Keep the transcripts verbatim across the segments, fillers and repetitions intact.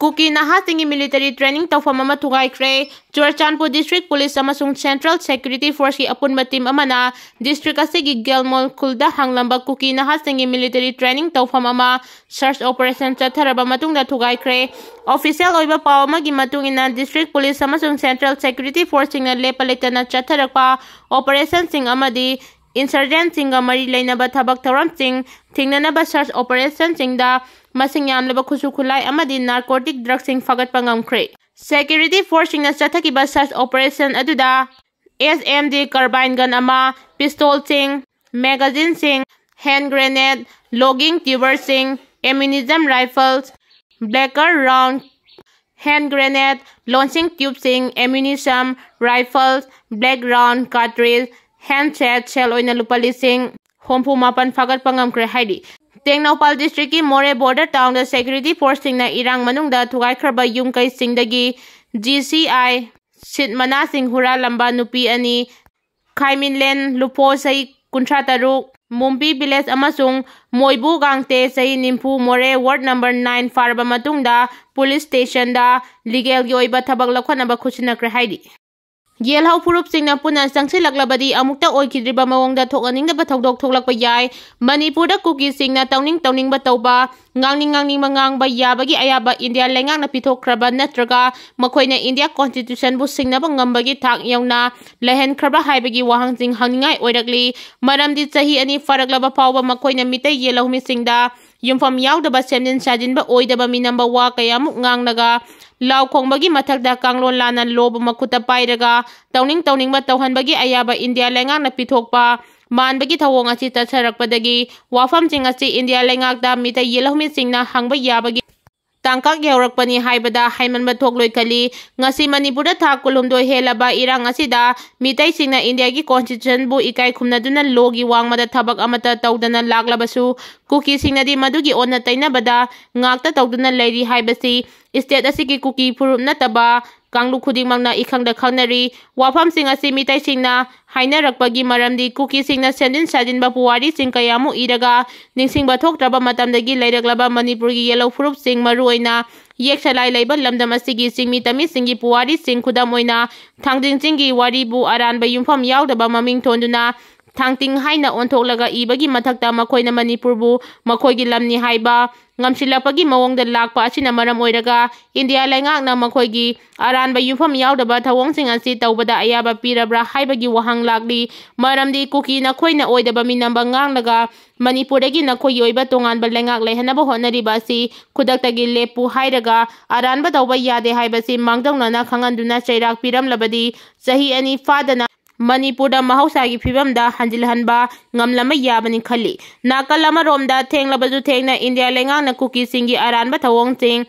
ꯀꯨꯀꯤ ꯅꯍꯥꯁꯤꯡꯒꯤ military training ꯇꯧꯐꯝ ꯑꯃ ꯊꯨꯒꯥꯏꯈ꯭ꯔꯦ꯫ Churachandpur District Police ꯑꯃꯁꯨꯡ Central Security Forceꯀꯤ ꯑꯄꯨꯟꯕ team ꯑꯃꯅ district ꯑꯁꯤꯒꯤ ꯒꯦꯜꯃꯣꯜ ꯈꯨꯜꯗ ꯍꯥꯡꯂꯝꯕ ꯀꯨꯀꯤ ꯅꯍꯥꯁꯤꯡꯒꯤ military training ꯇꯧꯐꯝ ꯑꯃ search operation ꯆꯠꯊꯔꯕ ꯃꯇꯨꯡꯗ ꯊꯨꯒꯥꯏꯈ꯭ꯔꯦ꯫ Official ꯑꯣꯏꯕ ꯄꯥꯎ ꯑꯃꯒꯤ ꯃꯇꯨꯡ ꯏꯟꯅ, District Police ꯑꯃꯁꯨꯡ Central Security Forceꯁꯤꯡꯅ ꯂꯦꯞꯄ ꯂꯩꯇꯅ ꯆꯠꯊꯔꯛꯄ operationꯁꯤꯡ ꯑꯃꯗꯤ insurgentꯁꯤꯡꯒ ꯃꯔꯤ ꯂꯩꯅꯕ ꯊꯕꯛ ꯊꯧꯔꯝꯁꯤꯡ ꯊꯤꯡꯅꯅꯕ search operationꯁꯤꯡꯗ ꯃꯁꯤꯡ ꯌꯥꯝꯂꯕ ꯈꯨꯠꯁꯨ ꯈꯨꯠꯂꯥꯏ ꯑꯃꯗꯤ narcotic drugꯁꯤꯡ ꯐꯥꯒꯠꯄ ꯉꯝꯈ꯭ꯔꯦ꯫ Security Forceꯁꯤꯡꯅ ꯆꯠꯊꯈꯤꯕ search operation ꯑꯗꯨꯗ S M G carbine gun ꯑꯃ, pistolꯁꯤꯡ, magazineꯁꯤꯡ, hand grenade, logging tuberꯁꯤꯡ, ammunition rifles, Blacker round, hand grenade, launching tubeꯁꯤꯡ, ammunition, rifles, black round, cartridge, handset, shell ꯑꯣꯏꯅ ꯂꯨꯄꯥ ꯂꯤꯁꯤꯡ ꯍꯨꯝꯐꯨ ꯃꯥꯄꯟ ꯐꯥꯒꯠꯄ ꯉꯝꯈ꯭ꯔꯦ ꯍꯥꯏꯔꯤ꯫ ꯇꯦꯡꯅꯧꯄꯥꯜ districtꯀꯤ ꯃꯣꯔꯦ border townꯗ security forceꯁꯤꯡꯅ ꯏꯔꯥꯡ ꯃꯅꯨꯡꯗ ꯊꯨꯒꯥꯏꯈ꯭ꯔꯕ ꯌꯨꯝ ꯀꯩꯁꯤꯡꯗꯒꯤ G C I seed ꯃꯅꯥꯁꯤꯡ ꯍꯨꯔꯥꯜꯂꯝꯕ ꯅꯨꯄꯤ ꯑꯅꯤ, ꯈꯥꯏꯃꯤꯟꯂꯦꯟ ꯂꯨꯐꯣ ꯆꯍꯤ ꯀꯨꯟꯊ꯭ꯔꯥ ꯇꯔꯨꯛ, ꯃꯨꯝꯄꯤ village ꯑꯃꯁꯨꯡ ꯃꯣꯏꯕꯨ ꯒꯥꯡꯇꯦ ꯆꯍꯤ ꯅꯤꯐꯨ, ꯃꯣꯔꯦ ward number nine ꯐꯥꯔꯕ ꯃꯇꯨꯡꯗ police stationꯗ legalꯒꯤ ꯑꯣꯏꯕ ꯊꯕꯛ ꯂꯧꯈꯠꯅꯕ ꯈꯨꯠꯁꯤꯟꯅꯈ꯭ꯔꯦ ꯍꯥꯏꯔꯤ꯫ ꯌꯦꯜꯍꯧ ꯐꯨꯔꯨꯞꯁꯤꯡꯅ ꯄꯨꯟꯅ ꯆꯪꯁꯤꯜꯂꯛꯂꯕꯗꯤ ꯑꯃꯨꯛꯇ ꯑꯣꯏꯈꯤꯗ꯭ꯔꯤꯕ ꯃꯑꯣꯡꯗ ꯊꯣꯛꯍꯟꯅꯤꯡꯗꯕ ꯊꯧꯗꯣꯛ ꯊꯣꯛꯂꯛꯄ ꯌꯥꯏ꯫ ꯃꯅꯤꯄꯨꯔꯗ ꯀꯨꯀꯤꯁꯤꯡꯅ ꯇꯧꯅꯤꯡ ꯇꯧꯅꯤꯡꯕ ꯇꯧꯕ, ꯉꯥꯡꯅꯤꯡ ꯉꯥꯡꯅꯤꯡꯕ ꯉꯥꯡꯕ ꯌꯥꯕꯒꯤ ꯑꯌꯥꯕ ꯏꯟꯗꯤꯌꯥ ꯂꯩꯉꯥꯛꯅ ꯄꯤꯊꯣꯛꯈ꯭ꯔꯕ ꯅꯠꯇ꯭ꯔꯒ ꯃꯈꯣꯏꯅ ꯏꯟꯗꯤꯌꯥ constitutionꯕꯨ ꯁꯤꯡꯅꯕ ꯉꯝꯕꯒꯤ ꯊꯥꯛ ꯌꯧꯅ ꯂꯩꯍꯟꯈ꯭ꯔꯕ ꯍꯥꯏꯕꯒꯤ ꯋꯥꯍꯪꯁꯤꯡ ꯍꯪꯅꯤꯡꯉꯥꯏ ꯑꯣꯏꯔꯛꯂꯤ꯫ ꯃꯔꯝꯗꯤ ꯆꯍꯤ ꯑꯅꯤ ꯐꯥꯔꯛꯂꯕ ꯐꯥꯎꯕ ꯃꯈꯣꯏꯅ ꯃꯤꯇꯩ ꯌꯦꯜꯍꯧꯃꯤꯁꯤꯡꯗ ꯌꯨꯝꯐꯝ ꯌꯥꯎꯗꯕ, ꯁꯦꯝꯖꯤꯟ ꯁꯥꯖꯤꯟꯕ ꯑꯣꯏꯗꯕ ꯃꯤꯅꯝꯕ ꯋꯥ ꯀꯌꯥꯃꯨꯛ ꯉꯥꯡꯂꯒ, ꯂꯥꯎ ꯈꯣꯡꯕꯒꯤ ꯃꯊꯛꯇ ꯀꯥꯡꯂꯣꯟ ꯂꯥꯟꯅ ꯂꯣꯕ ꯃꯈꯨꯠꯇ ꯄꯥꯏꯔꯒ ꯇꯧꯅꯤꯡ ꯇꯧꯅꯤꯡꯕ ꯇꯧꯍꯟꯕꯒꯤ ꯑꯌꯥꯕ ꯏꯟꯗꯤꯌꯥ ꯂꯩꯉꯥꯛꯅ ꯄꯤꯊꯣꯛꯄ ꯃꯥꯟꯕꯒꯤ ꯊꯧꯑꯣꯡ ꯑꯁꯤ ꯆꯠꯊꯔꯛꯄꯗꯒꯤ ꯋꯥꯐꯝꯁꯤꯡ ꯑꯁꯤ ꯏꯟꯗꯤꯌꯥ ꯂꯩꯉꯥꯛꯇ ꯃꯤꯇꯩ ꯌꯦꯜꯍꯧꯃꯤꯁꯤꯡꯅ ꯍꯪꯕ ꯌꯥꯕꯒꯤ ꯇꯥꯡꯀꯛ ꯌꯧꯔꯛꯄꯅꯤ ꯍꯥꯏꯕꯗ ꯍꯥꯏꯃꯟꯕ ꯊꯣꯛꯂꯣꯏ ꯈꯜꯂꯤ꯫ ꯉꯁꯤ ꯃꯅꯤꯄꯨꯔꯗ ꯊꯥ ꯀꯨꯟꯍꯨꯝꯗꯣꯏ ꯍꯦꯜꯂꯕ ꯏꯔꯥꯡ ꯑꯁꯤꯗ ꯃꯤꯇꯩꯁꯤꯡꯅ ꯏꯟꯗꯤꯌꯥꯒꯤ constitutionꯕꯨ ꯏꯀꯥꯏ ꯈꯨꯝꯅꯗꯨꯅ ꯂꯣꯒꯤ ꯋꯥꯡꯃꯗ ꯊꯕꯛ ꯑꯃꯠꯇ ꯇꯧꯗꯅ ꯂꯥꯛꯂꯕꯁꯨ, ꯀꯨꯀꯤꯁꯤꯡꯅꯗꯤ ꯃꯗꯨꯒꯤ ꯑꯣꯟꯅ ꯇꯩꯅꯕꯗ ꯉꯥꯛꯇ ꯇꯧꯗꯨꯅ ꯂꯩꯔꯤ ꯍꯥꯏꯕꯁꯤ state ꯑꯁꯤꯒꯤ ꯀꯨꯀꯤ ꯐꯨꯔꯨꯞ ꯅꯠꯇꯕ ꯀꯥꯡꯂꯨꯞ ꯈꯨꯗꯤꯡꯃꯛꯅ ꯏꯈꯪꯗ ꯈꯪꯅꯔꯤ꯫ ꯋꯥꯐꯝꯁꯤꯡ ꯑꯁꯤ ꯃꯤꯇꯩꯁꯤꯡꯅ ꯍꯥꯏꯅꯔꯛꯄꯒꯤ ꯃꯔꯝꯗꯤ ꯀꯨꯀꯤꯁꯤꯡꯅ ꯁꯦꯝꯖꯤꯟ ꯁꯥꯖꯤꯟꯕ ꯄꯨꯋꯥꯔꯤꯁꯤꯡ ꯀꯌꯥꯃꯨꯛ ꯏꯔꯒ ꯅꯤꯡꯁꯤꯡꯕ ꯊꯣꯛꯇ꯭ꯔꯕ ꯃꯇꯝꯗꯒꯤ ꯂꯩꯔꯛꯂꯕ ꯃꯅꯤꯄꯨꯔꯒꯤ ꯌꯦꯜꯍꯧ ꯐꯨꯔꯨꯞꯁꯤꯡ, ꯃꯔꯨꯑꯣꯏꯅ ꯌꯦꯛ ꯁꯂꯥꯏ ꯂꯩꯕ ꯂꯝꯗꯝ ꯑꯁꯤꯒꯤ ꯆꯤꯡꯃꯤ ꯇꯝꯃꯤꯁꯤꯡꯒꯤ ꯄꯨꯋꯥꯔꯤꯁꯤꯡ, ꯈꯨꯗꯝ ꯑꯣꯏꯅ ꯊꯥꯡꯖꯤꯡ ꯆꯤꯡꯒꯤ ꯋꯥꯔꯤꯕꯨ ꯑꯔꯥꯟꯕ ꯌꯨꯝꯐꯝ ꯌꯥꯎꯗꯕ ꯃꯃꯤꯡ ꯊꯣꯟꯗꯨꯅ ꯊꯥꯡꯇꯤꯡ ꯍꯥꯏꯅ ꯑꯣꯟꯊꯣꯛꯂꯒ ꯏꯕꯒꯤ ꯃꯊꯛꯇ ꯃꯈꯣꯏꯅ ꯃꯅꯤꯄꯨꯔꯕꯨ ꯃꯈꯣꯏꯒꯤ ꯂꯝꯅꯤ ꯍꯥꯏꯕ ꯉꯝꯁꯤꯜꯂꯛꯄꯒꯤ ꯃꯑꯣꯡꯗ ꯂꯥꯛꯄ ꯑꯁꯤꯅ ꯃꯔꯝ ꯑꯣꯏꯔꯒ ꯏꯟꯗꯤꯌꯥ ꯂꯩꯉꯥꯛꯅ ꯃꯈꯣꯏꯒꯤ ꯑꯔꯥꯟꯕ ꯌꯨꯝꯐꯝ ꯌꯥꯎꯗꯕ ꯊꯧꯑꯣꯡꯁꯤꯡ ꯑꯁꯤ ꯇꯧꯕꯗ ꯑꯌꯥꯕ ꯄꯤꯔꯕ꯭ꯔꯥ ꯍꯥꯏꯕꯒꯤ ꯋꯥꯍꯪ ꯂꯥꯛꯂꯤ꯫ ꯃꯔꯝꯗꯤ ꯀꯨꯀꯤ ꯅꯈꯣꯏꯅ ꯑꯣꯏꯗꯕ ꯃꯤꯅꯝꯕ ꯉꯥꯡꯂꯒ ꯃꯅꯤꯄꯨꯔꯗꯒꯤ ꯅꯈꯣꯏꯒꯤ ꯑꯣꯏꯕ ꯇꯣꯉꯥꯟꯕ ꯂꯩꯉꯥꯛ ꯂꯩꯍꯟꯅꯕ ꯍꯣꯠꯅꯔꯤꯕ ꯑꯁꯤ ꯈꯨꯗꯛꯇꯒꯤ ꯂꯦꯞꯄꯨ ꯍꯥꯏꯔꯒ ꯑꯔꯥꯟꯕ ꯇꯧꯕ ꯌꯥꯗꯦ ꯍꯥꯏꯕꯁꯤ ꯃꯥꯡꯖꯧꯅꯅ ꯈꯪꯍꯟꯗꯨꯅ ꯆꯩꯔꯥꯛ ꯄꯤꯔꯝꯂꯕꯗꯤ ꯆꯍꯤ ꯑꯅꯤ ꯐꯥꯗꯅ ꯃꯅꯤꯄꯨꯔꯗ ꯃꯍꯧꯁꯥꯒꯤ ꯐꯤꯕꯝꯗ ꯍꯟꯖꯤꯜꯍꯟꯕ ꯉꯝꯂꯝꯕ ꯌꯥꯕꯅꯤ ꯈꯜꯂꯤ꯫ ꯅꯥꯀꯜ ꯑꯃꯔꯣꯝꯗ ꯊꯦꯡꯂꯕꯁꯨ ꯊꯦꯡꯅ ꯏꯟꯗꯤꯌꯥ ꯂꯩꯉꯥꯛꯅ ꯀꯨꯀꯤꯁꯤꯡꯒꯤ ꯑꯔꯥꯟꯕ ꯊꯧꯑꯣꯡꯁꯤꯡ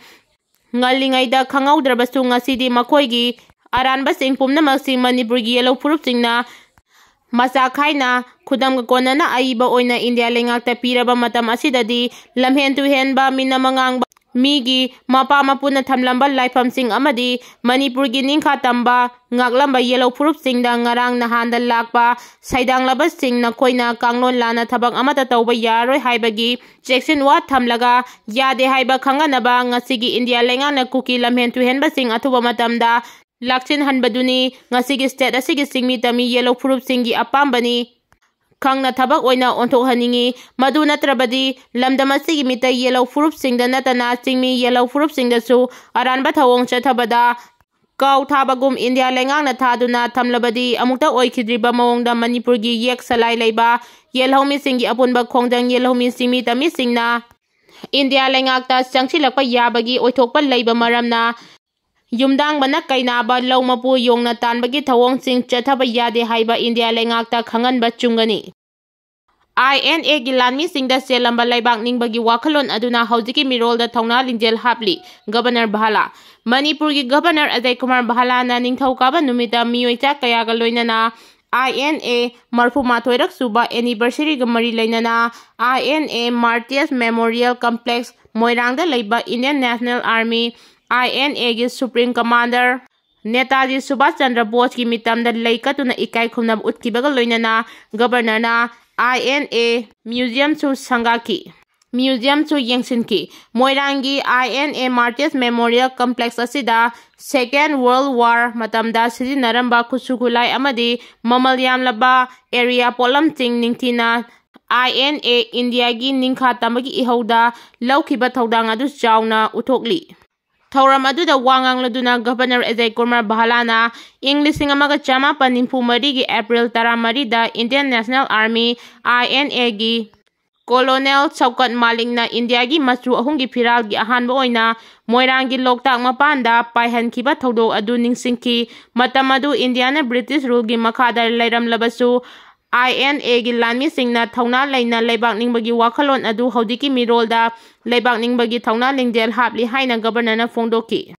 ꯉꯜꯂꯤꯉꯩꯗ ꯈꯪꯍꯧꯗ꯭ꯔꯕꯁꯨ ꯉꯁꯤꯗꯤ ꯃꯈꯣꯏꯒꯤ ꯑꯔꯥꯟꯕꯁꯤꯡ ꯄꯨꯝꯅꯃꯛꯁꯤ ꯃꯅꯤꯄꯨꯔꯒꯤ ꯌꯦꯜꯍꯧ ꯐꯨꯔꯨꯞꯁꯤꯡꯅ ꯃꯆꯥ ꯈꯥꯏꯅ ꯈꯨꯗꯝꯒ ꯀꯣꯟꯅꯅ ꯑꯏꯕ ꯑꯣꯏꯅ ꯏꯟꯗꯤꯌꯥ ꯂꯩꯉꯥꯛꯇ ꯄꯤꯔꯕ ꯃꯇꯝ ꯑꯁꯤꯗꯗꯤ ꯂꯝꯍꯦꯟ ꯇꯨꯍꯦꯟꯕ, ꯃꯤꯅꯝ ꯑꯉꯥꯡꯕ, ꯃꯤꯒꯤ ꯃꯄꯥ ꯃꯄꯨꯅ ꯊꯝꯂꯝꯕ ꯂꯥꯏꯐꯝꯁꯤꯡ ꯑꯃꯗꯤ ꯃꯅꯤꯄꯨꯔꯒꯤ ꯅꯤꯡꯈꯥ ꯇꯝꯕ ꯉꯥꯛꯂꯝꯕ ꯌꯦꯜꯍꯧ ꯐꯨꯔꯨꯞꯁꯤꯡꯗ ꯉꯔꯥꯡ ꯅꯍꯥꯟꯗ ꯂꯥꯛꯄ ꯁꯩꯗꯥꯡꯂꯕꯁꯤꯡ ꯅꯈꯣꯏꯅ ꯀꯥꯡꯂꯣꯟ ꯂꯥꯟꯅ ꯊꯕꯛ ꯑꯃꯠꯇ ꯇꯧꯕ ꯌꯥꯔꯣꯏ ꯍꯥꯏꯕꯒꯤ ꯆꯦꯛꯁꯤꯟ ꯋꯥ ꯊꯝꯂꯒ ꯌꯥꯗꯦ ꯍꯥꯏꯕ ꯈꯪꯍꯟꯅꯕ ꯉꯁꯤꯒꯤ ꯏꯟꯗꯤꯌꯥ ꯂꯩꯉꯥꯛꯅ ꯀꯨꯀꯤ ꯂꯝꯍꯦꯟ ꯇꯨꯍꯦꯟꯕꯁꯤꯡ ꯑꯊꯨꯕ ꯃꯇꯝꯗ ꯂꯥꯛꯁꯤꯟꯍꯟꯕꯗꯨꯅꯤ ꯉꯁꯤꯒꯤ state ꯑꯁꯤꯒꯤ ꯆꯤꯡꯃꯤ ꯇꯝꯃꯤ ꯌꯦꯜꯍꯧ ꯐꯨꯔꯨꯞꯁꯤꯡꯒꯤ ꯑꯄꯥꯝꯕꯅꯤ꯫ ꯈꯪꯅ ꯊꯕꯛ ꯑꯣꯏꯅ ꯑꯣꯟꯊꯣꯛꯍꯟꯅꯤꯡꯏ꯫ ꯃꯗꯨ ꯅꯠꯇ꯭ꯔꯕꯗꯤ ꯂꯝꯗꯝ ꯑꯁꯤꯒꯤ ꯃꯤꯇꯩ ꯌꯦꯜꯍꯧ ꯐꯨꯔꯨꯞꯁꯤꯡꯗ ꯅꯠꯇꯅ ꯆꯤꯡꯃꯤ ꯌꯦꯜꯍꯧ ꯐꯨꯔꯨꯞꯁꯤꯡꯗꯁꯨ ꯑꯔꯥꯟꯕ ꯊꯧꯑꯣꯡ ꯆꯠꯊꯕꯗ ꯀꯥꯎ ꯊꯥꯕꯒꯨꯝ ꯏꯟꯗꯤꯌꯥ ꯂꯩꯉꯥꯛꯅ ꯊꯥꯗꯨꯅ ꯊꯝꯂꯕꯗꯤ ꯑꯃꯨꯛꯇ ꯑꯣꯏꯈꯤꯗ꯭ꯔꯤꯕ ꯃꯑꯣꯡꯗ ꯃꯅꯤꯄꯨꯔꯒꯤ ꯌꯦꯛ ꯁꯂꯥꯏ ꯂꯩꯕ ꯌꯦꯜꯍꯧꯃꯤꯁꯤꯡꯒꯤ ꯑꯄꯨꯟꯕ ꯈꯣꯡꯖꯪ ꯌꯦꯜꯍꯧꯃꯤ ꯆꯤꯡꯃꯤ ꯇꯝꯃꯤꯁꯤꯡꯅ ꯏꯟꯗꯤꯌꯥ ꯂꯩꯉꯥꯛꯇ ꯆꯪꯁꯤꯜꯂꯛꯄ ꯌꯥꯕꯒꯤ ꯑꯣꯏꯊꯣꯛꯄ ꯂꯩꯕ ꯃꯔꯝꯅ ꯌꯨꯝꯗꯥꯡꯕꯅ ꯀꯩꯅꯥꯕ ꯂꯧ ꯃꯄꯨ ꯌꯣꯡꯅ ꯇꯥꯟꯕꯒꯤ ꯊꯧꯑꯣꯡꯁꯤꯡ ꯆꯠꯊꯕ ꯌꯥꯗꯦ ꯍꯥꯏꯕ ꯏꯟꯗꯤꯌꯥ ꯂꯩꯉꯥꯛꯇ ꯈꯪꯍꯟꯕ ꯆꯨꯝꯒꯅꯤ꯫ ꯑꯥꯏ ꯑꯦꯟ ꯑꯦꯒꯤ ꯂꯥꯟꯃꯤꯁꯤꯡꯗ ꯆꯦꯜꯂꯝꯕ ꯂꯩꯕꯥꯛ ꯅꯤꯡꯕꯒꯤ ꯋꯥꯈꯜꯂꯣꯟ ꯑꯗꯨꯅ ꯍꯧꯖꯤꯛꯀꯤ ꯃꯤꯔꯣꯜꯗ ꯊꯧꯅꯥ ꯂꯤꯡꯖꯦꯜ ꯍꯥꯞꯂꯤ꯫ ꯒꯕꯔꯅꯔ ꯚꯥꯂꯥ꯫ ꯃꯅꯤꯄꯨꯔꯒꯤ ꯒꯕꯔꯅꯔ ꯑꯖꯌ ꯀꯨꯃꯥꯔ ꯚꯥꯂꯥꯅ ꯅꯤꯡꯊꯧꯀꯥꯕ ꯅꯨꯃꯤꯠꯇ ꯃꯤꯑꯣꯏ ꯆꯥ ꯀꯌꯥꯒ ꯂꯣꯏꯅꯅ ꯑꯥꯏ ꯑꯦꯟ ꯑꯦ ꯃꯔꯐꯨ ꯃꯥꯊꯣꯏꯔꯛ ꯁꯨꯕ anniversary ꯒ ꯃꯔꯤ ꯂꯩꯅꯅ I N A Martyrs Memorial Complex ꯃꯣꯏꯔꯥꯡꯗ ꯂꯩꯕ Indian National Army, I N ꯑꯦꯒꯤ Supreme Commander ꯅꯦꯇꯥꯖꯤ ꯁꯨꯚꯥꯁ ꯆꯟꯗ꯭ꯔ ꯕꯣꯁꯀꯤ ꯃꯤꯇꯝꯗ ꯂꯩ ꯀꯠꯇꯨꯅ ꯏꯀꯥꯏ ꯈꯨꯝꯅꯕ ꯎꯠꯈꯤꯕꯒ ꯂꯣꯏꯅꯅ ꯒꯕꯔꯅꯔꯅ I N A museumꯁꯨ ꯁꯪꯒꯥꯈꯤ꯫ Museumꯁꯨ ꯌꯦꯡꯁꯤꯟꯈꯤ꯫ ꯃꯣꯏꯔꯥꯡꯒꯤ I N A Martyrs Memorial Complex ꯑꯁꯤꯗ Second World War ꯃꯇꯝꯗ ꯁꯤꯖꯤꯟꯅꯔꯝꯕ ꯈꯨꯠꯁꯨ ꯈꯨꯠꯂꯥꯏ ꯑꯃꯗꯤ ꯃꯃꯜ ꯌꯥꯝꯂꯕ area ꯄꯣꯠꯂꯝꯁꯤꯡ ꯅꯤꯡꯊꯤꯅ I N A Indiaꯒꯤ ꯅꯤꯡꯈꯥ ꯇꯝꯕꯒꯤ ꯏꯍꯧꯗ ꯂꯧꯈꯤꯕ ꯊꯧꯗꯥꯡ ꯑꯗꯨ ꯆꯥꯎꯅ ꯎꯠꯊꯣꯛꯂꯤ꯫ ꯊꯧꯔꯝ ꯑꯗꯨꯗ ꯋꯥ ꯉꯥꯡꯂꯗꯨꯅ ꯒꯕꯔꯅꯔ ꯑꯖꯌ ꯀꯨꯃꯥꯔ ꯚꯥꯂꯥꯅ ꯏꯪ ꯂꯤꯁꯤꯡ ꯑꯃꯒ ꯆꯃꯥꯄꯟ ꯅꯤꯐꯨ ꯃꯔꯤꯒꯤ April ꯇꯔꯥꯃꯔꯤꯗ Indian National Army, I N Aꯒꯤ Colonel ꯁꯧꯀꯠ ꯃꯥꯂꯤꯛꯅ ꯏꯟꯗꯤꯌꯥꯒꯤ ꯃꯆꯨ ꯑꯍꯨꯝꯒꯤ ꯐꯤꯔꯥꯜꯒꯤ ꯑꯍꯥꯟꯕ ꯑꯣꯏꯅ ꯃꯣꯏꯔꯥꯡꯒꯤ ꯂꯣꯛꯇꯥꯛ ꯃꯄꯥꯟꯗ ꯄꯥꯏꯍꯟꯈꯤꯕ ꯊꯧꯗꯣꯛ ꯑꯗꯨ ꯅꯤꯡꯁꯤꯡꯈꯤ꯫ ꯃꯇꯝ ꯑꯗꯨ ꯏꯟꯗꯤꯌꯥꯅ British ruleꯒꯤ ꯃꯈꯥꯗ ꯂꯩꯔꯝꯂꯕꯁꯨ, I N Aꯒꯤ ꯂꯥꯟꯃꯤꯁꯤꯡꯅ ꯊꯧꯅꯥ ꯂꯩꯅ ꯂꯩꯕꯥꯛ ꯅꯤꯡꯕꯒꯤ ꯋꯥꯈꯜꯂꯣꯟ ꯑꯗꯨ ꯍꯧꯖꯤꯛꯀꯤ ꯃꯤꯔꯣꯜꯗ ꯂꯩꯕꯥꯛ ꯅꯤꯡꯕꯒꯤ ꯊꯧꯅꯥ ꯂꯤꯡꯖꯦꯜ ꯍꯥꯞꯂꯤ ꯍꯥꯏꯅ ꯒꯕꯔꯅꯔꯅ ꯐꯣꯡꯗꯣꯛꯈꯤ꯫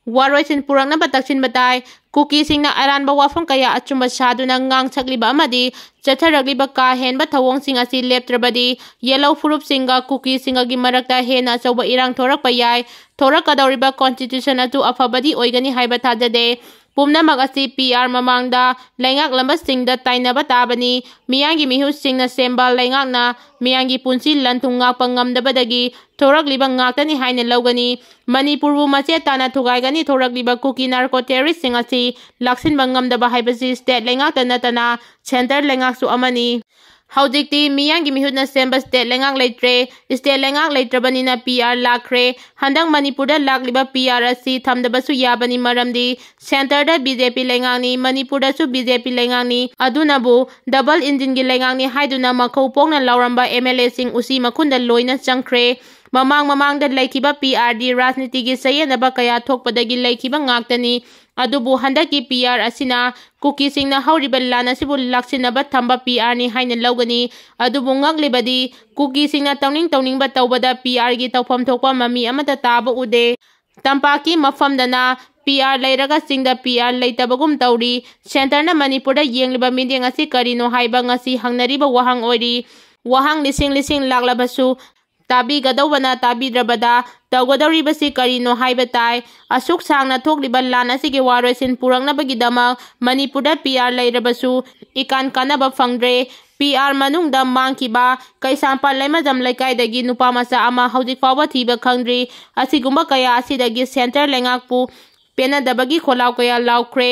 ꯋꯥꯔꯣꯏꯁꯤꯟ ꯄꯨꯔꯛꯅꯕ ꯇꯛꯁꯤꯟꯕ ꯇꯥꯏ꯫ ꯀꯨꯀꯤꯁꯤꯡꯅ ꯑꯔꯥꯟꯕ ꯋꯥꯐꯝ ꯀꯌꯥ ꯑꯆꯨꯝꯕ ꯁꯥꯗꯨꯅ ꯉꯥꯡꯁꯛꯂꯤꯕ ꯑꯃꯗꯤ ꯆꯠꯊꯔꯛꯂꯤꯕ ꯀꯥ ꯍꯦꯟꯕ ꯊꯧꯑꯣꯡꯁꯤꯡ ꯑꯁꯤ ꯂꯦꯞꯇ꯭ꯔꯕꯗꯤ ꯌꯦꯜꯍꯧ ꯐꯨꯔꯨꯞꯁꯤꯡꯒ ꯀꯨꯀꯤꯁꯤꯡꯒꯒꯤ ꯃꯔꯛꯇ ꯍꯦꯟꯅ ꯑꯆꯧꯕ ꯏꯔꯥꯡ ꯊꯣꯔꯛꯄ ꯌꯥꯏ꯫ ꯊꯣꯔꯛꯀꯗꯧꯔꯤꯕ constitution ꯑꯗꯨ ꯑꯐꯕꯗꯤ ꯑꯣꯏꯒꯅꯤ ꯍꯥꯏꯕ ꯊꯥꯖꯗꯦ꯫ ꯄꯨꯝꯅꯃꯛ ꯑꯁꯤ P R ꯃꯃꯥꯡꯗ ꯂꯩꯉꯥꯛꯂꯝꯕꯁꯤꯡꯗ ꯇꯥꯏꯅꯕ ꯇꯥꯕꯅꯤ꯫ ꯃꯤꯌꯥꯝꯒꯤ ꯃꯤꯍꯨꯠꯁꯤꯡꯅ ꯁꯦꯝꯕ ꯂꯩꯉꯥꯛꯅ ꯃꯤꯌꯥꯝꯒꯤ ꯄꯨꯟꯁꯤ ꯂꯟ ꯊꯨꯝ ꯉꯥꯛꯄ ꯉꯝꯗꯕꯗꯒꯤ ꯊꯣꯔꯛꯂꯤꯕ ꯉꯥꯛꯇꯅꯤ ꯍꯥꯏꯅ ꯂꯧꯒꯅꯤ꯫ ꯃꯅꯤꯄꯨꯔꯕꯨ ꯃꯆꯦꯠ ꯇꯥꯅ ꯊꯨꯒꯥꯏꯒꯅꯤ ꯊꯣꯔꯛꯂꯤꯕ ꯀꯨꯀꯤ narco terroristꯁꯤꯡ ꯑꯁꯤ ꯂꯥꯛꯁꯤꯟꯕ ꯉꯝꯗꯕ ꯍꯥꯏꯕꯁꯤ state ꯂꯩꯉꯥꯛꯇ ꯅꯠꯇꯅ centre ꯂꯩꯉꯥꯛꯁꯨ ꯑꯃꯅꯤ꯫ ꯍꯧꯖꯤꯛꯇꯤ ꯃꯤꯌꯥꯝꯒꯤ ꯃꯤꯍꯨꯠꯅ ꯁꯦꯝꯕ state ꯂꯩꯉꯥꯛ ꯂꯩꯇ꯭ꯔꯦ꯫ State ꯂꯩꯉꯥꯛ ꯂꯩꯇ꯭ꯔꯕꯅꯤꯅ P R ꯂꯥꯛꯈ꯭ꯔꯦ꯫ ꯍꯟꯗꯛ ꯃꯅꯤꯄꯨꯔꯗ ꯂꯥꯛꯂꯤꯕ P R ꯑꯁꯤ ꯊꯝꯗꯕꯁꯨ ꯌꯥꯕꯅꯤ, ꯃꯔꯝꯗꯤ centreꯗ B J P ꯂꯩꯉꯥꯛꯅꯤ, ꯃꯅꯤꯄꯨꯔꯗꯁꯨ B J P ꯂꯩꯉꯥꯛꯅꯤ꯫ ꯑꯗꯨꯅꯕꯨ double engineꯒꯤ ꯂꯩꯉꯥꯛꯅꯤ ꯍꯥꯏꯗꯨꯅ ꯃꯈꯧ ꯄꯣꯛꯅ ꯂꯥꯎꯔꯝꯕ M L Aꯁꯤꯡ ꯎꯆꯤ ꯃꯈꯨꯟꯗ ꯂꯣꯏꯅ ꯆꯪꯈ꯭ꯔꯦ꯫ ꯃꯃꯥꯡ ꯃꯃꯥꯡꯗ ꯂꯩꯈꯤꯕ P Rꯗꯤ ꯔꯥꯖꯅꯤꯇꯤꯒꯤ ꯆꯌꯦꯠꯅꯕ ꯀꯌꯥ ꯊꯣꯛꯄꯗꯒꯤ ꯂꯩꯈꯤꯕ ꯉꯥꯛꯇꯅꯤ꯫ ꯑꯗꯨꯕꯨ ꯍꯟꯗꯛꯀꯤ P R ꯑꯁꯤꯅ ꯀꯨꯀꯤꯁꯤꯡꯅ ꯍꯧꯔꯤꯕ ꯂꯥꯟ ꯑꯁꯤꯕꯨ ꯂꯥꯛꯁꯤꯟꯅꯕ ꯊꯝꯕ P Rꯅꯤ ꯍꯥꯏꯅ ꯂꯧꯒꯅꯤ꯫ ꯑꯗꯨꯕꯨ ꯉꯛꯂꯤꯕꯗꯤ ꯀꯨꯀꯤꯁꯤꯡꯅ ꯇꯧꯅꯤꯡ ꯇꯧꯅꯤꯡꯕ ꯇꯧꯕꯗ P Rꯒꯤ ꯇꯧꯐꯝ ꯊꯣꯛꯄ ꯃꯃꯤ ꯑꯃꯠꯇ ꯇꯥꯕ ꯎꯗꯦ꯫ ꯇꯝꯄꯥꯛꯀꯤ ꯃꯐꯝꯗꯅ P R ꯂꯩꯔꯒ ꯆꯤꯡꯗ P R ꯂꯩꯇꯕꯒꯨꯝ ꯇꯧꯔꯤ꯫ Centreꯅ ꯃꯅꯤꯄꯨꯔꯗ ꯌꯦꯡꯂꯤꯕ ꯃꯤꯠꯌꯦꯡ ꯑꯁꯤ ꯀꯔꯤꯅꯣ ꯍꯥꯏꯕ ꯉꯁꯤ ꯍꯪꯅꯔꯤꯕ ꯋꯥꯍꯪ ꯑꯣꯏꯔꯤ꯫ ꯋꯥꯍꯪ ꯂꯤꯁꯤꯡ ꯂꯤꯁꯤꯡ ꯂꯥꯛꯂꯕꯁꯨ ꯇꯥꯕꯤꯒꯗꯧꯕꯅ ꯇꯥꯕꯤꯗ꯭ꯔꯕꯗ ꯇꯧꯒꯗꯧꯔꯤꯕꯁꯤ ꯀꯔꯤꯅꯣ ꯍꯥꯏꯕ ꯇꯥꯏ꯫ ꯑꯁꯨꯛ ꯁꯥꯡꯅ ꯊꯣꯛꯂꯤꯕ ꯂꯥꯟ ꯑꯁꯤꯒꯤ ꯋꯥꯔꯣꯏꯁꯤꯟ ꯄꯨꯔꯛꯅꯕꯒꯤꯗꯃꯛ ꯃꯅꯤꯄꯨꯔꯗ ꯄꯤ ꯑꯥꯔ ꯂꯩꯔꯕꯁꯨ ꯏꯀꯥꯟ ꯀꯥꯟꯅꯕ ꯐꯪꯗ꯭ꯔꯦ꯫ ꯄꯤ ꯑꯥꯔ ꯃꯅꯨꯡꯗ ꯃꯥꯡꯈꯤꯕ ꯀꯩꯁꯥꯝꯄꯥꯠ ꯂꯩꯃꯖꯝ ꯂꯩꯀꯥꯏꯗꯒꯤ ꯅꯨꯄꯥ ꯃꯆꯥ ꯑꯃ ꯍꯧꯖꯤꯛ ꯐꯥꯎꯕ ꯊꯤꯕ ꯈꯪꯗ꯭ꯔꯤ꯫ ꯑꯁꯤꯒꯨꯝꯕ ꯀꯌꯥ ꯑꯁꯤꯗꯒꯤ ꯁꯦꯟꯇꯔ ꯂꯩꯉꯥꯛꯄꯨ ꯄꯦꯟꯅꯗꯕꯒꯤ ꯈꯣꯜꯂꯥꯎ ꯀꯌꯥ ꯂꯥꯎꯈ꯭ꯔꯦ꯫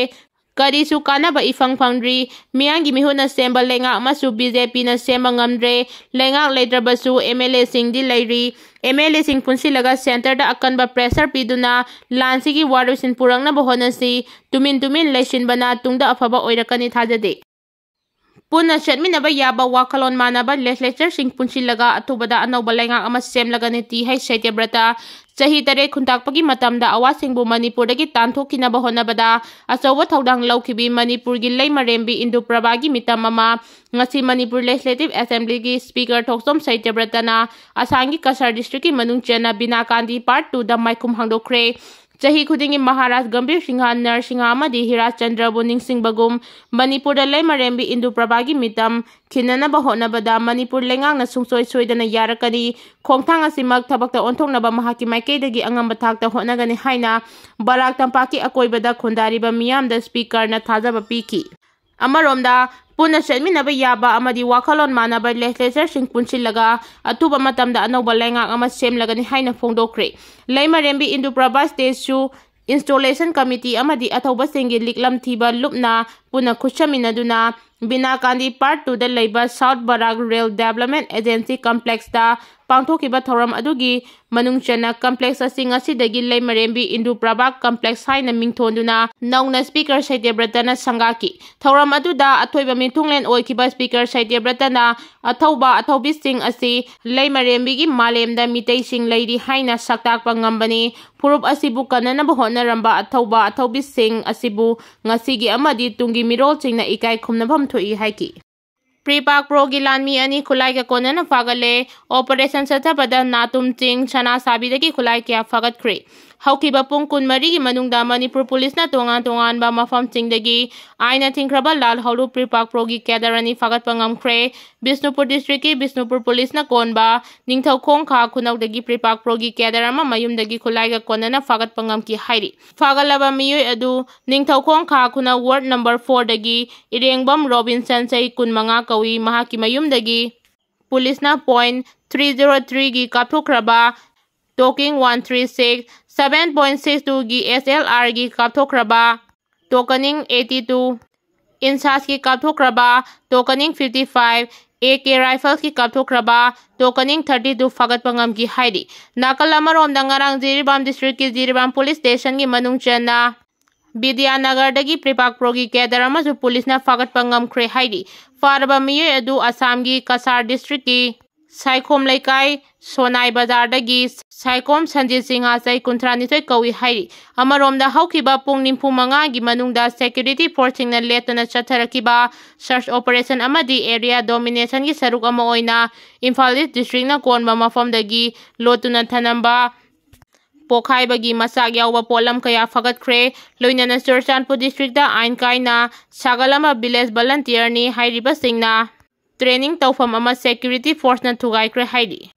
ꯀꯔꯤꯁꯨ ꯀꯥꯟꯅꯕ ꯏꯐꯪ ꯐꯪꯗ꯭ꯔꯤ꯫ ꯃꯤꯌꯥꯝꯒꯤ ꯃꯤꯍꯨꯠꯅ ꯁꯦꯝꯕ ꯂꯩꯉꯥꯛ ꯑꯃꯁꯨ ꯕꯤ ꯖꯦ ꯄꯤꯅ ꯁꯦꯝꯕ ꯉꯝꯗ꯭ꯔꯦ꯫ ꯂꯩꯉꯥꯛ ꯂꯩꯇ꯭ꯔꯕꯁꯨ ꯑꯦꯝ ꯑꯦꯜ ꯑꯦꯁꯤꯡꯗꯤ ꯂꯩꯔꯤ꯫ ꯑꯦꯝ ꯑꯦꯜ ꯑꯦꯁꯤꯡ ꯄꯨꯟꯁꯤꯜꯂꯒ ꯁꯦꯟꯇꯔꯗ ꯑꯀꯟꯕ ꯄ꯭ꯔꯦꯁꯔ ꯄꯤꯗꯨꯅ ꯂꯥꯟꯁꯤꯒꯤ ꯋꯥꯔꯣꯏꯁꯤꯟ ꯄꯨꯔꯛꯅꯕ ꯍꯣꯠꯅꯁꯤ꯫ ꯇꯨꯃꯤꯟ ꯇꯨꯃꯤꯟ ꯂꯩꯁꯤꯟꯕꯅ ꯇꯨꯡꯗ ꯑꯐꯕ ꯑꯣꯏꯔꯛꯀꯅꯤ ꯊꯥꯖꯗꯦ꯫ ꯄꯨꯟꯅ ꯆꯠꯃꯤꯟꯅꯕ ꯌꯥꯕ ꯋꯥꯈꯜꯂꯣꯟ ꯃꯥꯟꯅꯕ ꯂꯦꯖꯤꯁꯂꯦꯆꯔꯁꯤꯡ ꯄꯨꯟꯁꯤꯜꯂꯒ ꯑꯊꯨꯕꯗ ꯑꯅꯧꯕ ꯂꯩꯉꯥꯛ ꯑꯃ ꯁꯦꯝꯂꯒꯅꯤ꯫ T H ꯁꯇ꯭ꯌꯕ꯭ꯔꯇ꯫ ꯆꯍꯤ ꯇꯔꯦꯠ ꯈꯨꯟꯇꯥꯛꯄꯒꯤ ꯃꯇꯝꯗ ꯑꯋꯥꯁꯤꯡꯕꯨ ꯃꯅꯤꯄꯨꯔꯗꯒꯤ ꯇꯥꯟꯊꯣꯛꯈꯤꯅꯕ ꯍꯣꯠꯅꯕꯗ ꯑꯆꯧꯕ ꯊꯧꯗꯥꯡ ꯂꯧꯈꯤꯕꯤ ꯃꯅꯤꯄꯨꯔꯒꯤ ꯂꯩꯃꯔꯦꯝꯕꯤ ꯏꯟꯗꯨ ꯄ꯭ꯔꯚꯥꯒꯤ ꯃꯤꯇꯝ ꯑꯃ ꯉꯁꯤ ꯃꯅꯤꯄꯨꯔ ꯂꯦꯖꯤꯁꯂꯦꯇꯤꯚ ꯑꯦꯁꯦꯝꯕ꯭ꯂꯤꯒꯤ ꯁ꯭ꯄꯤꯀꯔ ꯊꯣꯛꯆꯣꯝ ꯁꯇ꯭ꯌꯕ꯭ꯔꯇꯅ ꯑꯁꯥꯝꯒꯤ ꯀꯁꯥꯔ ꯗꯤꯁꯇ꯭ꯔꯤꯛꯀꯤ ꯃꯅꯨꯡ ꯆꯟꯅ ꯕꯤꯅꯥ ꯀꯥꯟꯗꯤ ꯄꯥꯔꯠ ꯇꯨꯗ ꯃꯥꯏꯈꯨꯝ ꯍꯥꯡꯗꯣꯛꯈ꯭ꯔꯦ꯫ ꯆꯍꯤ ꯈꯨꯗꯤꯡꯒꯤ ꯃꯍꯥꯔꯥꯖ ꯒꯝꯚꯤꯔ ꯁꯤꯡꯍ, ꯅꯔꯁꯤꯡꯍ ꯑꯃꯗꯤ ꯍꯤꯔꯥꯖ ꯆꯟꯗ꯭ꯔꯕꯨ ꯅꯤꯡꯁꯤꯡꯕꯒꯨꯝ ꯃꯅꯤꯄꯨꯔꯗ ꯂꯩꯃꯔꯦꯝꯕꯤ ꯏꯟꯗꯨ ꯄ꯭ꯔꯚꯥꯒꯤ ꯃꯤꯇꯝ ꯈꯤꯟꯅꯅꯕ ꯍꯣꯠꯅꯕꯗ ꯃꯅꯤꯄꯨꯔ ꯂꯩꯉꯥꯛꯅ ꯁꯨꯡꯁꯣꯏ ꯁꯣꯏꯗꯅ ꯌꯥꯔꯛꯀꯅꯤ꯫ ꯈꯣꯡꯊꯥꯡ ꯑꯁꯤꯃꯛ ꯊꯕꯛꯇ ꯑꯣꯟꯊꯣꯛꯅꯕ ꯃꯍꯥꯛꯀꯤ ꯃꯥꯏꯀꯩꯗꯒꯤ ꯑꯉꯝꯕ ꯊꯥꯛꯇ ꯍꯣꯠꯅꯒꯅꯤ ꯍꯥꯏꯅ ꯕꯔꯥꯛ ꯇꯝꯄꯥꯛꯀꯤ ꯑꯀꯣꯏꯕꯗ ꯈꯨꯟꯗꯥꯔꯤꯕ ꯃꯤꯌꯥꯝꯗ ꯁ꯭ꯄꯤꯀꯔꯅ ꯊꯥꯖꯕ ꯄꯤꯈꯤ꯫ ꯑꯃꯔꯣꯝꯗ, ꯄꯨꯟꯅ ꯆꯠꯃꯤꯟꯅꯕ ꯌꯥꯕ ꯑꯃꯗꯤ ꯋꯥꯈꯜꯂꯣꯟ ꯃꯥꯟꯅꯕ ꯂꯦꯖꯤꯁꯂꯦꯆꯔꯁꯤꯡ ꯄꯨꯟꯁꯤꯜꯂꯒ ꯑꯊꯨꯕ ꯃꯇꯝꯗ ꯑꯅꯧꯕ ꯂꯩꯉꯥꯛ ꯑꯃ ꯁꯦꯝꯂꯒꯅꯤ ꯍꯥꯏꯅ ꯐꯣꯡꯗꯣꯛꯈ꯭ꯔꯦ꯫ ꯂꯩꯃꯔꯦꯝꯕꯤ ꯏꯟꯗꯨ ꯄ꯭ꯔꯚꯥ ꯁ꯭ꯇꯦꯆꯨ ꯏꯟꯁꯇꯣꯂꯦꯁꯟ ꯀꯃꯤꯇꯤ ꯑꯃꯗꯤ ꯑꯊꯧꯕꯁꯤꯡꯒꯤ ꯂꯤꯛꯂꯝ ꯊꯤꯕ ꯂꯨꯞꯅ ꯄꯨꯟꯅ ꯈꯨꯠꯁꯝꯃꯤꯟꯅꯗꯨꯅ ꯕꯤꯅꯥ ꯀꯥꯟꯗꯤ ꯄꯥꯔꯠ ꯇꯨꯗ ꯂꯩꯕ ꯁꯥꯎꯠ ꯕꯔꯥꯛ ꯔꯦꯜ ꯗꯦꯕꯂꯞꯃꯦꯟ ꯑꯦꯖꯦꯟꯁꯤ ꯀꯝꯄ꯭ꯂꯦꯛꯁꯇ ꯄꯥꯡꯊꯣꯛꯈꯤꯕ ꯊꯧꯔꯝ ꯑꯗꯨꯒꯤ ꯃꯅꯨꯡ ꯆꯟꯅ ꯀꯝꯄ꯭ꯂꯦꯛꯁ ꯑꯁꯤ ꯉꯁꯤꯗꯒꯤ ꯂꯩꯃꯔꯦꯝꯕꯤ ꯏꯟꯗꯨ ꯄ꯭ꯔꯚꯥ ꯀꯝꯄ꯭ꯂꯦꯛꯁ ꯍꯥꯏꯅ ꯃꯤꯡꯊꯣꯟꯗꯨꯅ ꯅꯧꯅ ꯁ꯭ꯄꯤꯀꯔ ꯁꯇ꯭ꯌꯕ꯭ꯔꯇꯅ ꯁꯪꯒꯥꯈꯤ꯫ ꯊꯧꯔꯝ ꯑꯗꯨꯗ ꯑꯊꯣꯏꯕ ꯃꯤꯊꯨꯡꯂꯦꯟ ꯑꯣꯏꯈꯤꯕ ꯁ꯭ꯄꯤꯀꯔ ꯁꯇ꯭ꯌꯕ꯭ꯔꯇꯅ ꯑꯊꯧꯕ ꯑꯊꯧꯕꯤꯁꯤꯡ ꯑꯁꯤ ꯂꯩꯃꯔꯦꯝꯕꯤꯒꯤ ꯃꯥꯂꯦꯝꯗ ꯃꯤꯇꯩꯁꯤꯡ ꯂꯩꯔꯤ ꯍꯥꯏꯅ ꯁꯛꯇꯥꯛꯄ ꯉꯝꯕꯅꯤ꯫ ꯐꯨꯔꯨꯞ ꯑꯁꯤꯕꯨ ꯀꯟꯅꯅꯕ ꯍꯣꯠꯅꯔꯝꯕ ꯑꯊꯧꯕ ꯑꯊꯧꯕꯤꯁꯤꯡ ꯑꯁꯤꯕꯨ ꯉꯁꯤꯒꯤ ꯑꯃꯗꯤ ꯇꯨꯡꯒꯤ ꯃꯤꯔꯣꯜꯁꯤꯡꯅ ꯏꯀꯥꯏ ꯈꯨꯝꯅꯐꯝ ꯊꯣꯛꯏ ꯍꯥꯏꯈꯤ꯫ ꯄ꯭ꯔꯤꯄꯥꯛ ꯄ꯭ꯔꯣꯒꯤ ꯂꯥꯟꯃꯤ ꯑꯅꯤ ꯈꯨꯠꯂꯥꯏꯒ ꯀꯣꯟꯅꯅ ꯐꯥꯒꯠꯂꯦ꯫ ꯑꯣꯄꯔꯦꯁꯟ ꯆꯠꯊꯕꯗ ꯅꯥꯇꯨꯝ ꯆꯤꯡ ꯁꯅꯥꯁꯥꯕꯤꯗꯒꯤ ꯈꯨꯠꯂꯥꯏ ꯀꯌꯥ ꯐꯥꯒꯠꯈ꯭ꯔꯦ꯫ ꯍꯧꯈꯤꯕ ꯄꯨꯡ ꯀꯨꯟꯃꯔꯤꯒꯤ ꯃꯅꯨꯡꯗ ꯃꯅꯤꯄꯨꯔ ꯄꯨꯂꯤꯁꯅ ꯇꯣꯉꯥꯟ ꯇꯣꯉꯥꯟꯕ ꯃꯐꯝꯁꯤꯡꯗꯒꯤ ꯑꯥꯏꯟꯅ ꯊꯤꯡꯈ꯭ꯔꯕ ꯂꯥꯜꯍꯧꯂꯨꯞ ꯄ꯭ꯔꯤꯄꯥꯛ ꯄ꯭ꯔꯣꯒꯤ ꯀꯦꯗꯔ ꯑꯅꯤ ꯐꯥꯒꯠꯄ ꯉꯝꯈ꯭ꯔꯦ꯫ ꯕꯤꯁꯅꯨꯄꯨꯔ ꯗꯤꯁꯇ꯭ꯔꯤꯛꯀꯤ ꯕꯤꯁꯅꯨꯄꯨꯔ ꯄꯨꯂꯤꯁꯅ ꯀꯣꯟꯕ ꯅꯤꯡꯊꯧꯈꯣꯡ ꯈꯥ ꯈꯨꯅꯧꯗꯒꯤ ꯄ꯭ꯔꯤꯄꯥꯛ ꯄ꯭ꯔꯣꯒꯤ ꯀꯦꯗꯔ ꯑꯃ ꯃꯌꯨꯝꯗꯒꯤ ꯈꯨꯠꯂꯥꯏꯒ ꯀꯣꯟꯅꯅ ꯐꯥꯒꯠꯄ ꯉꯝꯈꯤ ꯍꯥꯏꯔꯤ꯫ ꯐꯥꯒꯠꯂꯕ ꯃꯤꯑꯣꯏ ꯑꯗꯨ ꯅꯤꯡꯊꯧꯈꯣꯡ ꯈꯥ ꯈꯨꯅꯧ ꯋꯥꯔꯗ ꯅꯝꯕꯔ ꯐꯣꯔꯗꯒꯤ ꯏꯔꯦꯡꯕꯝ ꯔꯣꯕꯤꯟꯁꯟ, ꯆꯍꯤ ꯀꯨꯟꯃꯉꯥ ꯀꯧꯏ꯫ ꯃꯍꯥꯛꯀꯤ ꯃꯌꯨꯝꯗꯒꯤ ꯄꯨꯂꯤꯁꯅ ꯄꯣꯏꯟ ꯊ꯭ꯔꯤ ꯖꯤꯔꯣ ꯊ꯭ꯔꯤꯒꯤ ꯀꯥꯞꯊꯣꯛꯈ꯭ꯔꯕ ꯇꯣꯀꯤꯡ one three six, seven point six ꯇꯨꯒꯤ ꯑꯦꯁ ꯑꯦꯜ ꯑꯥꯔꯒꯤ ꯀꯥꯞꯊꯣꯛꯈ꯭ꯔꯕ ꯇꯣꯀꯅꯤꯡ ꯑꯩꯠꯇꯤ ꯇꯨ, ꯏꯟꯁꯥꯁꯀꯤ ꯀꯥꯞꯊꯣꯛꯈ꯭ꯔꯕ ꯇꯣꯀꯅꯤꯡ ꯐꯤꯐꯇꯤ ꯐꯥꯏꯚ, ꯑꯦ ꯀꯦ ꯔꯥꯏꯐꯜꯁꯀꯤ ꯀꯥꯞꯊꯣꯛꯈ꯭ꯔꯕ ꯇꯣꯀꯅꯤꯡ ꯊꯥꯔꯇꯤ ꯇꯨ ꯐꯥꯒꯠꯄ ꯉꯝꯈꯤ ꯍꯥꯏꯔꯤ꯫ ꯅꯥꯀꯜ ꯑꯃꯔꯣꯝꯗ ꯉꯔꯥꯡ ꯖꯤꯔꯤꯕꯥꯝ ꯗꯤꯁꯇ꯭ꯔꯤꯛꯀꯤ ꯖꯤꯔꯤꯕꯥꯝ ꯄꯨꯂꯤꯁ ꯁ꯭ꯇꯦꯁꯟꯒꯤ ꯃꯅꯨꯡ ꯆꯟꯅ ꯕꯤꯗ꯭ꯌꯥꯅꯒꯔꯗꯒꯤ ꯄ꯭ꯔꯤꯄꯥꯛ ꯄ꯭ꯔꯣꯒꯤ ꯀꯦꯗꯔ ꯑꯃꯁꯨ ꯄꯨꯂꯤꯁꯅ ꯐꯥꯒꯠꯄ ꯉꯝꯈ꯭ꯔꯦ ꯍꯥꯏꯔꯤ꯫ ꯐꯥꯔꯕ ꯃꯤꯑꯣꯏ ꯑꯗꯨ ꯑꯁꯥꯝꯒꯤ ꯀꯁꯥꯔ ꯗꯤꯁꯇ꯭ꯔꯤꯛꯀꯤ ꯁꯥꯏꯈꯣꯝ ꯂꯩꯀꯥꯏ ꯁꯣꯅꯥꯏ ꯕꯖꯥꯔꯗꯒꯤ ꯁꯥꯏꯈꯣꯝ ꯁꯟꯖꯤꯠ ꯁꯤꯡꯍ, ꯆꯍꯤ ꯀꯨꯟꯊ꯭ꯔꯥ ꯅꯤꯊꯣꯏ ꯀꯧꯏ ꯍꯥꯏꯔꯤ꯫ ꯑꯃꯔꯣꯝꯗ ꯍꯧꯈꯤꯕ ꯄꯨꯡ ꯅꯤꯐꯨ ꯃꯉꯥꯒꯤ ꯃꯅꯨꯡꯗ ꯁꯦꯀ꯭ꯌꯨꯔꯤꯇꯤ ꯐꯣꯔꯁꯁꯤꯡꯅ ꯂꯦꯞꯇꯅ ꯆꯠꯊꯔꯛꯈꯤꯕ ꯁꯔꯆ ꯑꯣꯄꯔꯦꯁꯟ ꯑꯃꯗꯤ ꯑꯦꯔꯤꯌꯥ ꯗꯣꯃꯤꯅꯦꯁꯟꯒꯤ ꯁꯔꯨꯛ ꯑꯃ ꯑꯣꯏꯅ ꯏꯝꯐꯥꯜ ꯏꯁ ꯗꯤꯁꯇ꯭ꯔꯤꯛꯅ ꯀꯣꯟꯕ ꯃꯐꯝꯗꯒꯤ ꯂꯣꯠꯇꯨꯅ ꯊꯅꯝꯕ ꯄꯣꯈꯥꯏꯕꯒꯤ ꯃꯆꯥꯛ ꯌꯥꯎꯕ ꯄꯣꯠꯂꯝ ꯀꯌꯥ ꯐꯒꯠꯈ꯭ꯔꯦ꯫ ꯂꯣꯏꯅꯅ ꯆꯨꯔꯆꯥꯟꯄꯨꯔ ꯗꯤꯁꯇ꯭ꯔꯤꯛꯇ ꯑꯥꯏꯟ ꯀꯥꯏꯅ ꯁꯥꯒꯠꯂꯝꯕ ꯚꯤꯂꯦꯖ ꯚꯂꯟꯇꯤꯌꯔꯅꯤ ꯍꯥꯏꯔꯤꯕꯁꯤꯡꯅ ꯇ꯭ꯔꯦꯅꯤꯡ ꯇꯧꯐꯝ ꯑꯃ ꯁꯦꯀ꯭ꯌꯨꯔꯤꯇꯤ ꯐꯣꯔꯁꯅ ꯊꯨꯒꯥꯏꯈ꯭ꯔꯦ ꯍꯥꯏꯔꯤ꯫